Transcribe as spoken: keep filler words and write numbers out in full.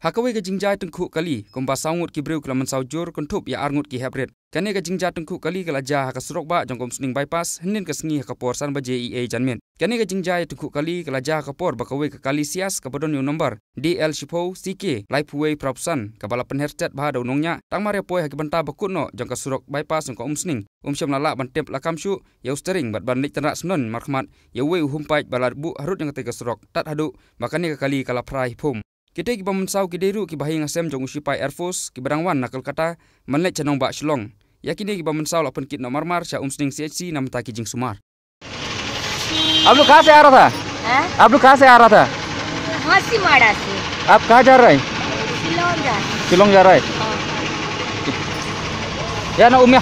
Ha kawei ka jingjia tyngkhuh kali, kumba saw ngut ki briew ki la mynsaw jur kynthup ïa ar ngut ki hep rit. Kane ka jingjia tyngkhuh kali ka la jia ha ka surok bah jong ka Umsning Bypass, hynnin ka sngi ha ka por san baje eiei janmiet. Kane ka jingjia tyngkhuh kali ka la jia ha ka por ba kawei ka kali sias kaba don ïa u nombar D L shiphew C K laiphew wei phraphew san, kaba la pynher stet bha da u nongñiah, tang mar ïa poi ha ki bynta ba kut noh jong ka surok bypass jong ka Umsning. Um shym la lah ban tep lakam shuh ïa u steering bad ban leit tynrah syndon markhmat ïa uwei u humpait ba la buh harud ïa katei ka surok, tad haduh ba kane ka kali ka la phra hi phum. Kitei kiba mynsaw ki dei ruh kiba ha ïing ha sem jong u shipai Air Force kiba dang wan na Kolkata ban leit sha nongbah Shillong. Ïa kine kiba mynsaw la pynkit noh marmar sha Umsning C H C na bynta ki jingsumar. आप लोग कहाँ से आ रहा था? हैं? आप लोग कहाँ से आ रहा था? हाथीमारा से। आप कहाँ जा रहे हैं? शिलोंग जा रहे। शिलोंग जा रहा है। हाँ। या ना उम्या।